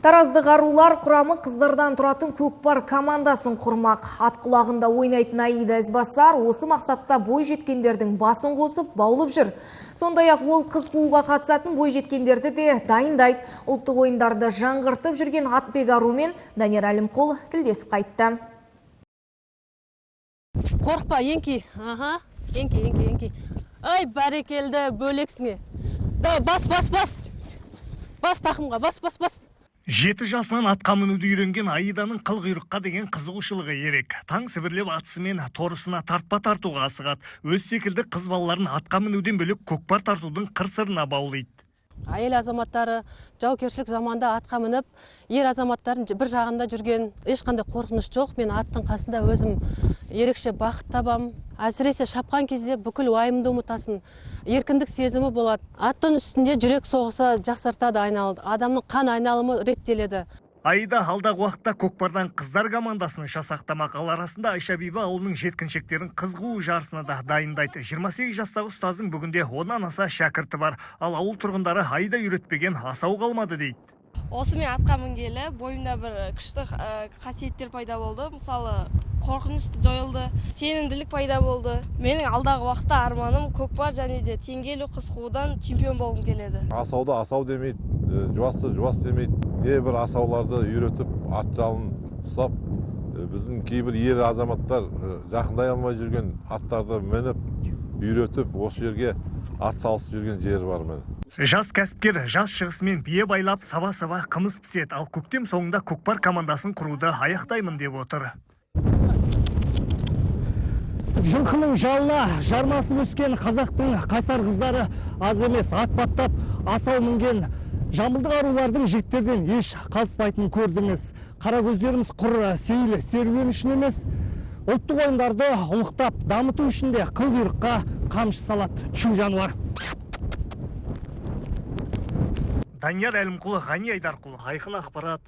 Тараздық арулар құрамы қыздардан тұратын көкпар командасын құрмақ. Ат құлағында ойнайтын Аида Ізбасар осы мақсатта бой жеткендердің басын қосып баулып жүр. Сондай-ақ ол қыз қууға қатысатын бой жеткендерді де дайындайды. Ұлттық ойындарды жаңғыртып жүрген Атбек арумен Данияр Әлімқұл тілдесіп қайтты. Қорықпа, еңкей. Аха, еңкей, еңкей, еңкей. Ай, бәрекелді, бөлексің. Давай, бас, бас, бас. Бас тақымға, бас, бас, бас. 7 жасынан атқа мінуді үйренген Аиданың қыл құйрыққа деген қызығушылығы ерек. Таң сібірлеп атысымен торысына тартпа тартуға асығады. Өз секілді қыз балаларын атқа мінуден бөлек көкпар тартудың қыр-сырына баулиды. Әйел азаматтары жаугершілік заманда атқа мініп, ер азаматтардың бір жағында жүрген, ешқандай қорқыныш жоқ. Мен аттың қасында өзім ерекше бақыт табам. Әсіресе шапқан кезде бүкіл уайымды ұмытасың, еркіндік сезімі болады. Аттың үстінде жүрек соғысы жақсартады, айналды. Адамның қан айналымы реттеледі. Аида алдағы уақытта көкпардан қыздар командасын жасақтамақ. Ал арасында Айша Бибі ауылының жеткіншектерін қыз қуу жарысына да дайындайды. 28 жастағы ұстаздың бүгінде 10-нан аса шәкірті бар. Ал ауыл тұрғындары Аида үйретпеген асау қалмады дейді. Осы мен атқа мінгелі бойымда бір күшті қасиеттер пайда болды. Мысалы, қорқыныш жойылды, сенімділік пайда болды. Менің алдағы уақытта арманым көкпар және де теңге ілу, қыз қуудан чемпион болғым келеді. Асауды асау демейді, жуасты жуас демейді. Не бір асауларды үйретіп, ат жалын ұстап, біздің кейбір ер азаматтар жақындай алмай жүрген аттарды мініп, үйретіп, осы жерге ат салысып жүрген жері бар міне. Жас кәсіпкер жаз шығысымен бие байлап, саба-саба қымыз піседі. Ал көктем соңында көкпар командасын құруды аяқтаймын деп отыр. Жылқының жалына жармасып өскен қазақтың қайсар қыздары аз емес. Ат баптап, асау мінген жамбылдық арулардың жігіттерден еш қалыспайтынын көрдіңіз. Қара көздеріміз құр сейіл серуен үшін емес, ұлттық ойындарды ұлықтап дамыту үшін де қыл құйрыққа қамшы салады. Чу, жануар. Данияр Әлімқұл, Ғани Айдарқұл, Айқын ақпарат,